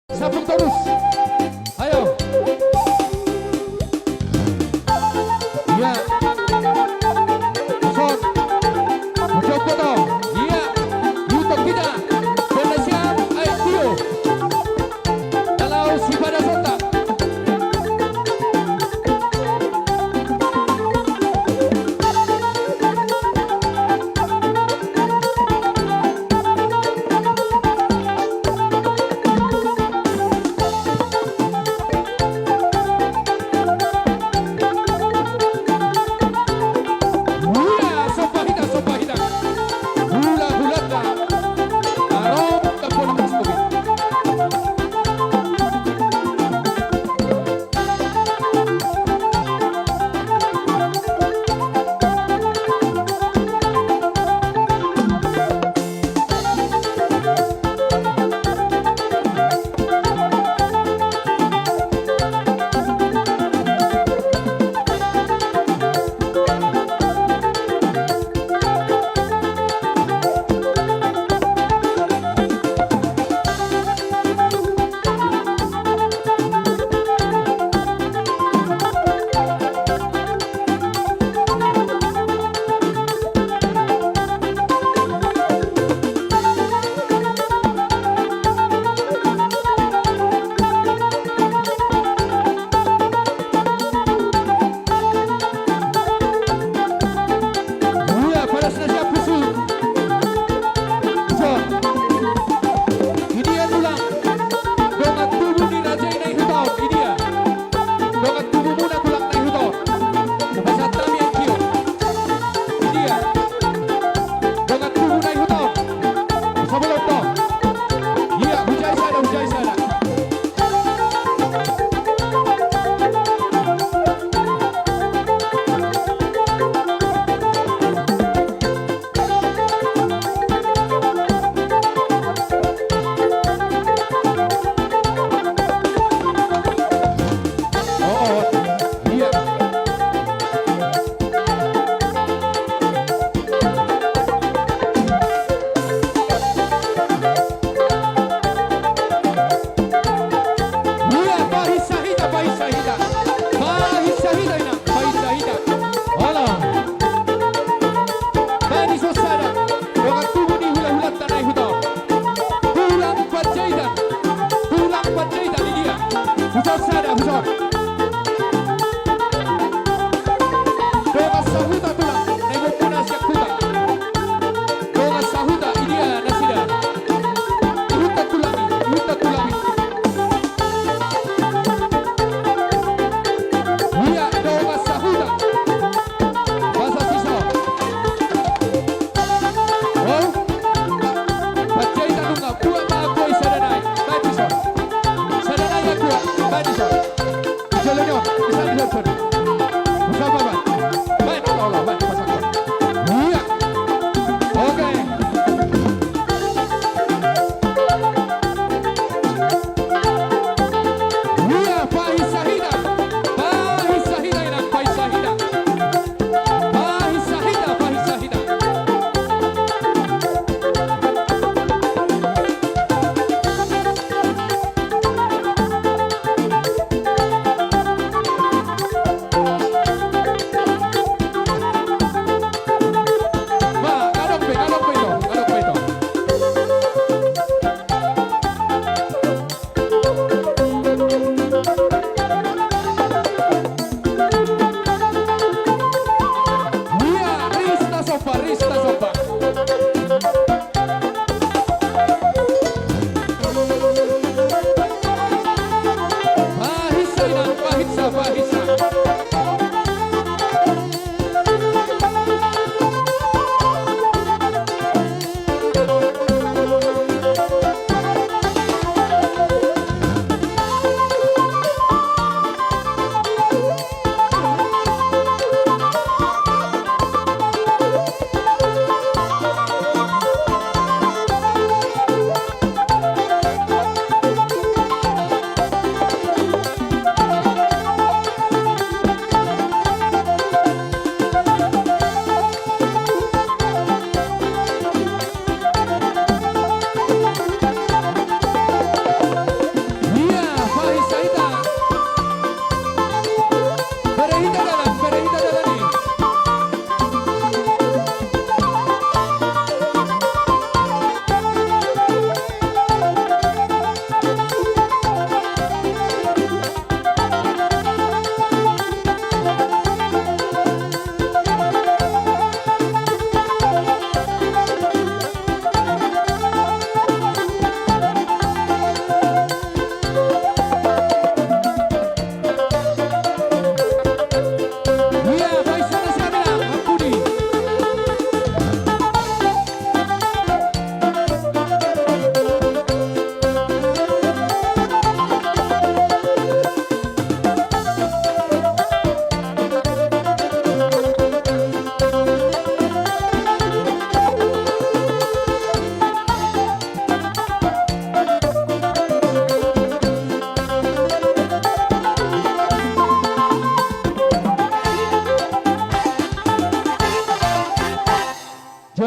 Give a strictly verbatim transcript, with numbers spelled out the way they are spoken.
Sapung torus. Ayo. Ia. Sot. Joko to. Ia. Iuton hita. Bona siap. Ayo, tio. Kalau si pada sontak. Ia, padas na siap pusu. Pusu. Idia tulang. Dongan tubu ni raja i na i huta on. Idia. Dongan tubumuna tulang na i huta on. Pasahat hami, tio. Idia. Dongan tubu na i huta on. Sabolon to. Ia, hujai sada, hujai sada. Ia, pahinsa hita, pahinsa hita. Pahinsa hita, ina, pahinsa hita. Ala. Bani sosada. Dongan tubu ni hulahulanta na i huta on. Tulang Panjaitan. Tulang Panjaitan, idia. Pusu sada, pusu.